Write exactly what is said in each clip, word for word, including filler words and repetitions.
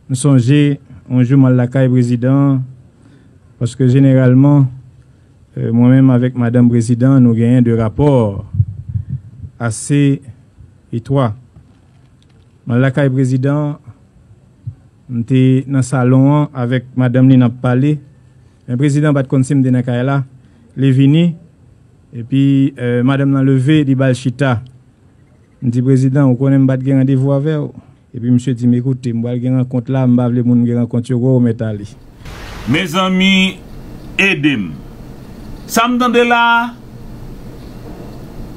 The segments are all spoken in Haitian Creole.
M sonje yon jou m al lakay prezidan an, paske jeneralman, eh, mwen menm avèk madanm prezidan an, nou genyen de rapò ase etwa. M al lakay prezidan an, m te nan salon an avèk madanm li n ap pale, men prezidan an pa t konn si m te nan kay la, li vini, epi, eh, madanm nan leve, li ba l chita. M di, "Prezidan, ou konnen m pa t gen randevou avè w." Epi misye di m, "Ekoute, m pral gen rankont la, m pa vle moun gen rankont yo, gwo, ou mèt ale." Mezanmi, ede m. Sa m tande la a,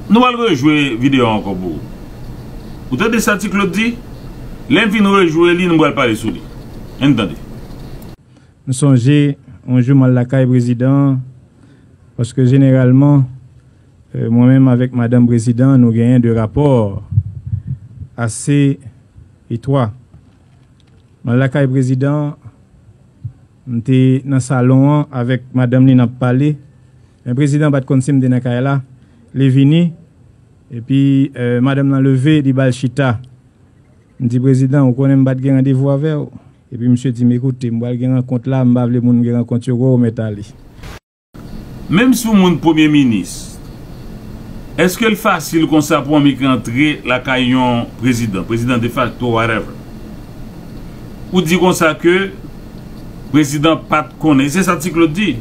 nou pral rejwe videyo a ankò pou ou. Ou tande sa Ti Claude di? Lè m fin rejwe li, nou pral pale sou li. Ann tande. M sonje yon jou m al lakay prezidan an, paske jeneralman, eh, mwen menm avèk madanm prezidan an, nou genyen de rapò ase etwa. M al lakay prezidan an, m te nan salon an avèk madanm li n ap pale, men prezidan an pa t konn si m te nan kay la, li vini, epi, eh, madanm nan leve, li ba l chita. M di, "Prezidan, ou konnen m pa t gen randevou avè w." Epi misye di m, "Ekoute, m pral gen rankont la, m pa vle moun gen rankont yo, gwo, ou mèt ale." Menm si yon moun premye minis, èske l fasil konsa pou annik rantre lakay yon prezidan, prezidan defakto, whatever? Ou di konsa ke prezidan pa t konnen. Se sa Ti Claude di.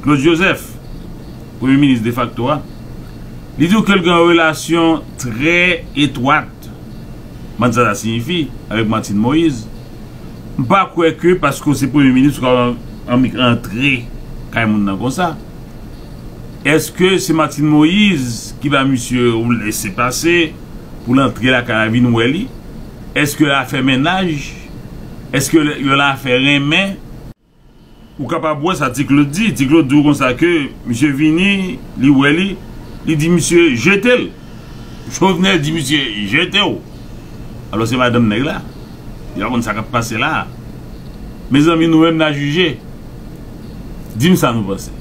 Claude Joseph, premye minis defakto a, li di w ke l gen yon relasyon trè etwat, m pa konn sa sa siyifi, avèk Martine Moïse. M pa kwè ke paske w se premye minis, ou ka annik rantre kay moun nan konsa. Èske se Martine Moïse ki ba misye yon lese pase pou l antre lakay la vin wè li? Èske l al fè mennaj? Èske l al fè renmen? Ou kapab wè sa Ti Claude di. Ti Claude di w konsa ke misye vini, li wè li, li di misye jete l. Jovenel di misye jete w. Alò se madanm nèg la. Li pa konn sa k ap pase la a. Mezanmi, nou menm n a jije. Di m sa nou panse.